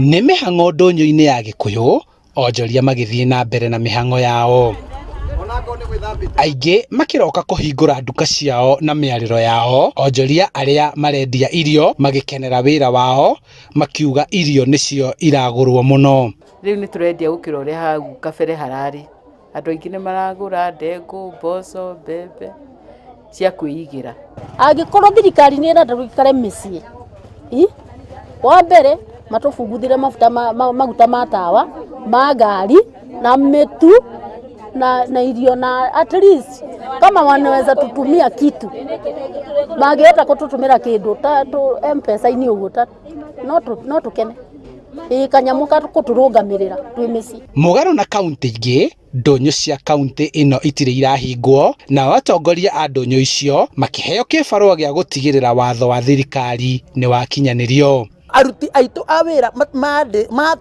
Nĩ mĩhang'o ndũnyũ-inĩ ya Gĩkũyũ, onjoria magĩthiĩ na mbere na mĩhang'o yao. Aingĩ makĩroka kũhingũra nduka ciao na mĩarĩro yao, onjoria arĩa marendia irio magĩkenera wĩra wao, makiuga irio nĩcio iragũrwo mũno. Rĩu nĩ tũrendia gũkĩra ũrĩa hau kabere hararĩ. Andũ aingĩ nĩ maragũra ndengũ, mboco, mbembe cia kwĩigĩra. Angĩkorwo thirikari nĩ ĩrenda tũikare mĩciĩ, wa mbere matũbunguthĩre mafuta maguta ma tawa, ma ngari na mĩtu na irio na at least kama wanaweza tutumia kitu mangĩhota gũtũtũmĩra kĩndũ ta M-Pesa-inĩ ũguo no tũkene. Ĩĩ kanyamũ ga gũtũrũgamĩrĩra twĩ mĩciĩ. Mũgarũ na kauntĩ ingĩ, ndũnyũ cia kauntĩ ĩno itirĩ irahingwo, nao atongoria a ndũnyũ icio makĩheo kĩbarũa gĩa gũtigĩrĩra watho wa thirikari nĩ wakinyanĩrio. Aruti aitũ a wĩra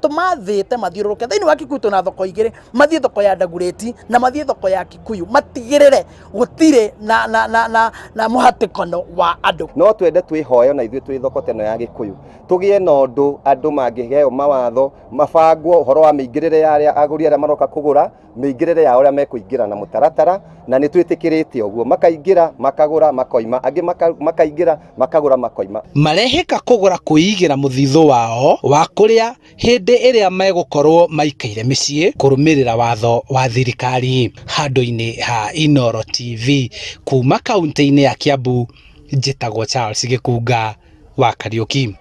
tũmathĩte mathiũrũrũke thĩinĩ wa Kikuyu, twĩna thoko igĩrĩ, mathiĩ thoko ya Dagoretti na mathiĩ thoko ya Kikuyu, matigĩrĩre gũtirĩ na, na, na, na, na mũhatĩkano wa andũ. No twende twĩhoe ona ithuĩ twĩ thoko ta ĩno ya Gĩkũyũ tũgĩe na ũndũ andũ mangĩheo mawatho mabangwo ũhoro wa mĩingĩrĩre ya arĩa agũri arĩa maroka kũgũra, mĩingĩrĩre yao ũrĩa mekũingĩra na mũtaratara, na nĩ twĩtĩkĩrĩte ũguo, makaingĩra makagũra makoima, angĩ makaingĩra makagũra makoima. Marehĩka kũgũra kwĩigĩra mũthithũ wao wa kũrĩa hĩndĩ ĩrĩa megũkorwo maikaire mĩciĩ kũrũmĩrĩra watho wa thirikari. Handũ-inĩ ha Inooro TV kuma kaũntĩ-inĩ ya Kiambu, njĩtagwo Charles Gĩkunga wa Kariũki.